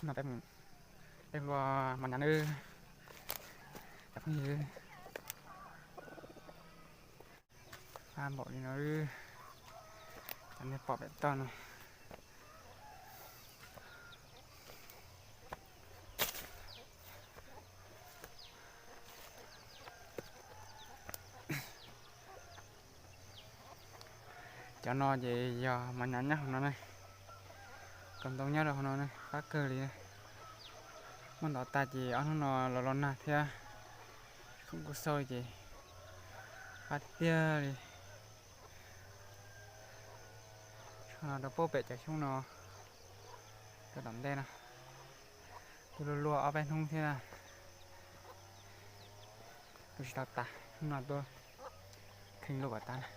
No peb mus, peb mus mos nyob nawb cov phooj ywg. Fab npaum li no, cov nej pom pem toj no. Cov no ces yog mos nyob nyob hauv no ne, kaus ntoo nyob rau hauv no ne, fab kawg li. Muab ntov tag ces ob hnub no los los nag thiab, khoom kuj xauj ces fab tiag tiag li. Tshuav no rau pem cov xyoob no rau tom ntej no, twb luaj luaj ob peb hnub thiab na. Twb tsis tau tas, hnub no tuaj kheej luaj kom tas na.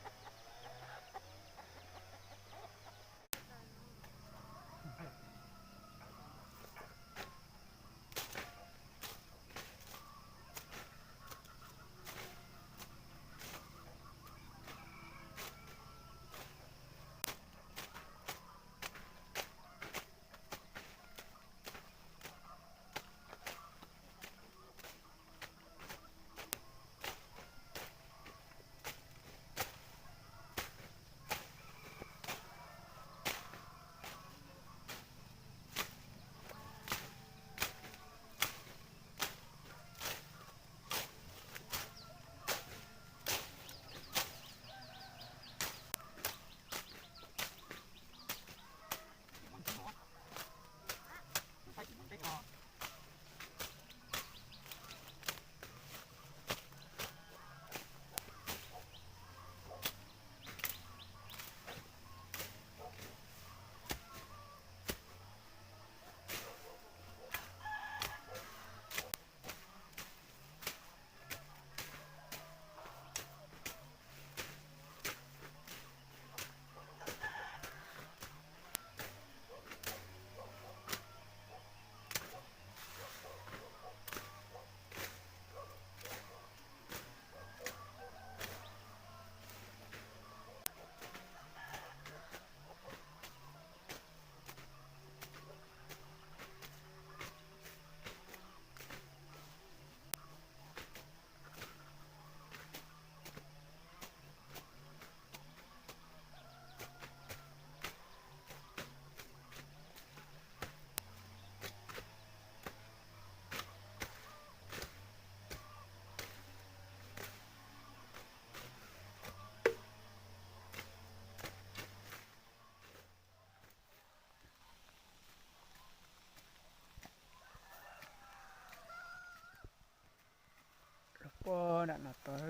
Los puag nram no tod.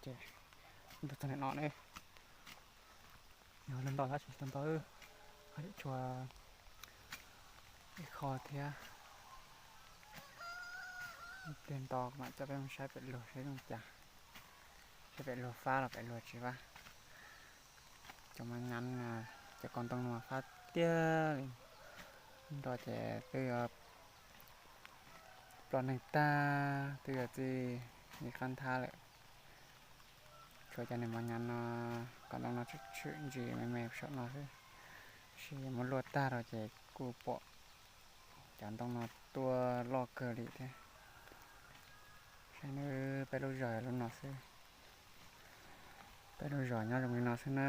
Ces ntug txog ntawm no ne, yog lub ntau tab sis tau ntau, ho yam tshuav ib qho thiab. Ib pliag nto mam coj peb mus saib pem luag saib zoo cas, saib pem luag fab los pem luag tsis fab. Cov mos nyob, cov kaus ntoo no mas fab tiag li. Nroj ces twb yuav ploj neeg tag, twb yuav txij li qab nthab lawm. Tshuav cov niag mos nyob no, kaus ntoo no tshwm ntsis me me saum no xwb, tab sis muab luaj tag rau ces kuj pom cov ntoo no tuaj loj kawg li thiab. Saib nawb, peb lub zos yog lub no xwb. Peb lub zos nyob zoo li no xwb na,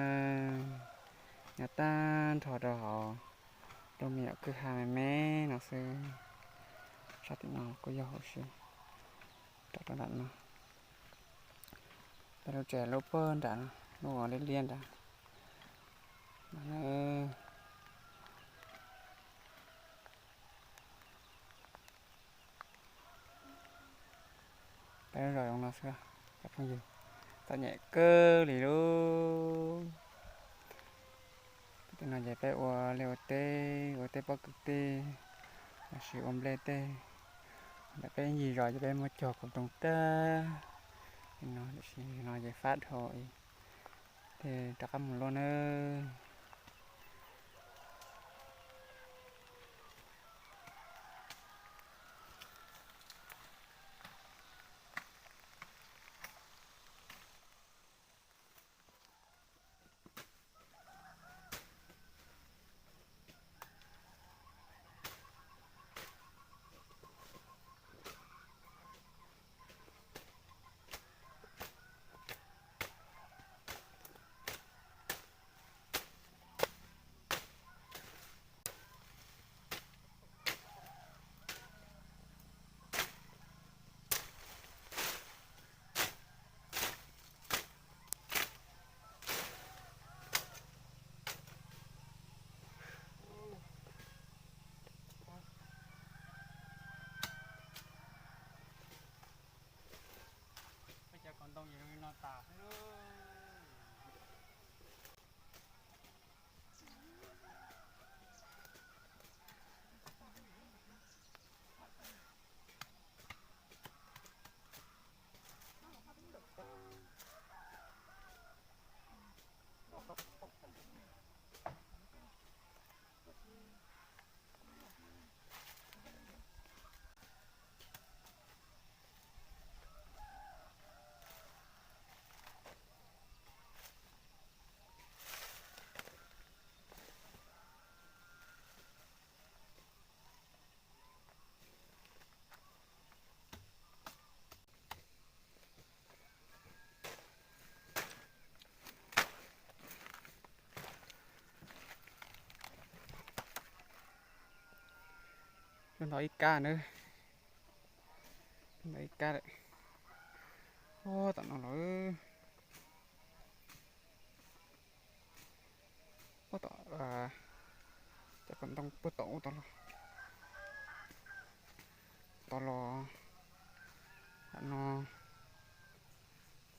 nyob tag nrho rau hauv lub me nyuam kwj ha me me no xwb. Sab tim no kuj yog huv si, rau rau nram no. Peb lub tsev lub puag nram no, lub uas liab liab nrad no. Peb lub zos zoo no xwb, cov phooj ywg, txom nyem kawg li lauj. Tim no ces peb ua liaj ua teb, ua teb pob kws teb, los sis ua nplej teb. Ntawm peb ncig zos ces peb muab cog kaus ntoo tag li no, tiam sis no ces fab dhau ib, ces rov qab mus luaj nawb. Ntau ib kab na, ntau ib kab lawm. Ua tom no los puag tom, cov kom ntoo puag tom ub tod los, tod los, no,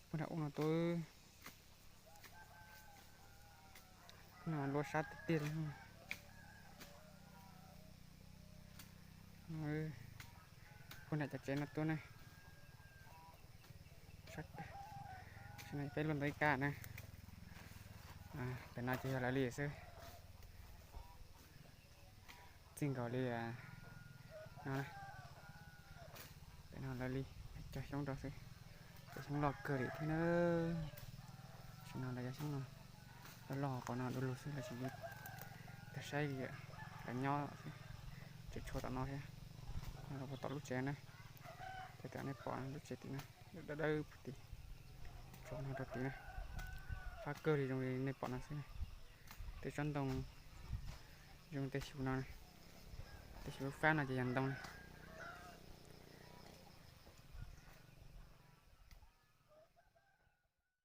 puag nram ub no tuaj, no luaj sab tiag tiag li. Puag nram cov tsev no tuaj ne. Tam sim no peb luaj ntau ib kab na. Pem no ces yog lawv li xwb. Txij nkaus li no, pem no lawv li cog xyoob rau xwb. Cov xyoob loj kawg li thiab na. Tam sim no lawv cov xyoob no loj loj qhov no du lug xwb, lawv tsis tau saib li, lawv nyob xwb, tseem tshuav tom no thiab. Nyob rau puag tom lub tsev na, tej tam nej pom lub tsev tim no dawb dawb puag tim, tshuav no rau tim na. Fab kawg li zoo li nej pom no xwb. Tej tsob ntoo zoo tej xyuv no, tej xyuv lub fab no ces yog ntoo.